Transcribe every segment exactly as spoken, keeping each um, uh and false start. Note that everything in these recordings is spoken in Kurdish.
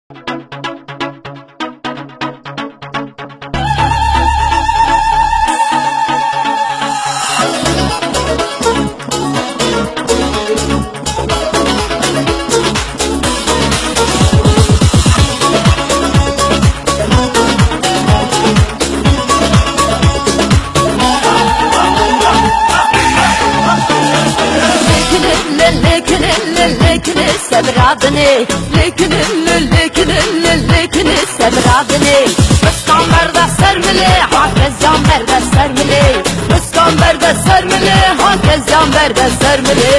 Lêkinin li, lêkinin li, lêkinin sebra binê. Lêkinin li, lêkinin li, lêkinin sebra binê. Piskan berde ser milê, ha keziyan berde ser milê. Piskan berde ser milê, ha keziyan berde ser milê.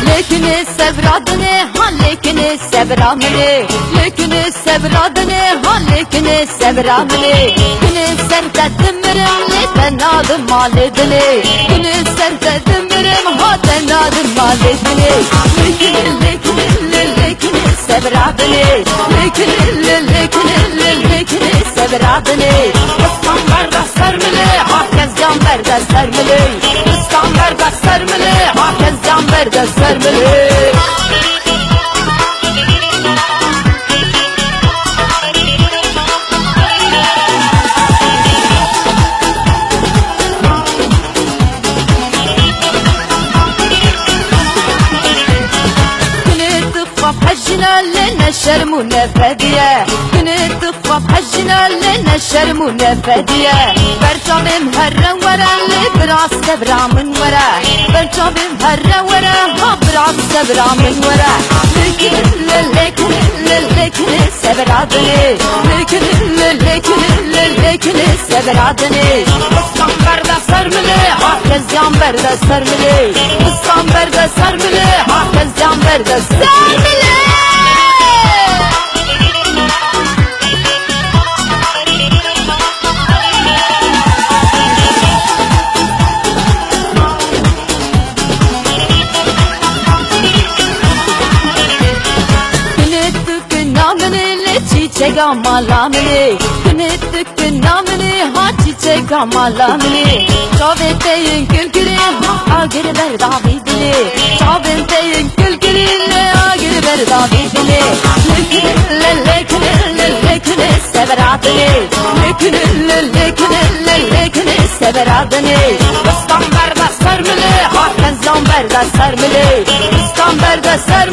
Lêkinê sebra dinê, ha lêkinê sebra minê. Lêkinê sebra dinê, ha lêkinê sebra minê. Dinê ser te dimirim, lê te nadim malê dinê. Dinê ser te dimirim, ha te nadim malê dinê. Lêkinê, lêkinê, lê, lêkinê sebra dinê. Lêkinê, lê, lêkinê, lê, lêkinê sebra dinê. Piskan berde ser milê, ha keziyan berde ser milê. Piskan berde ser milê, ha keziyan berde ser milê. Dinê tu xwe hejine lê ne şerm û ne fediye. Dinê tu xwe hejine lê ne şerm û ne fediye. Berçavêm here were lê biraz sebra min were. Berçavêm here were, ha biraz sebra min were. Lêkinê, lêkinê, lêkinê sebra dinê. Lêkinê, lêkinê, lêkinê sebra dinê. Piskan berde ser milê, ha keziyan berde ser milê. Piskan berde ser milê, ha keziyan berde ser milê. Dinê tu kina minê lê çîçeka mala minê. Dinê tu kina minê, ha çîçeka mala minê. Çavê te yên kulkirî, ha agir berdavî dilê. Çavên te yên kulkirî, lê agir berdavî dilê. Lêkinê, lê, lêkinê, lê, lêkinê sebra dilê. Lêkinê, lê, lêkinê, lê, lêkinê sebra dilê. Piskan berde ser milê, ha keziyan berde ser milê. Piskan berde ser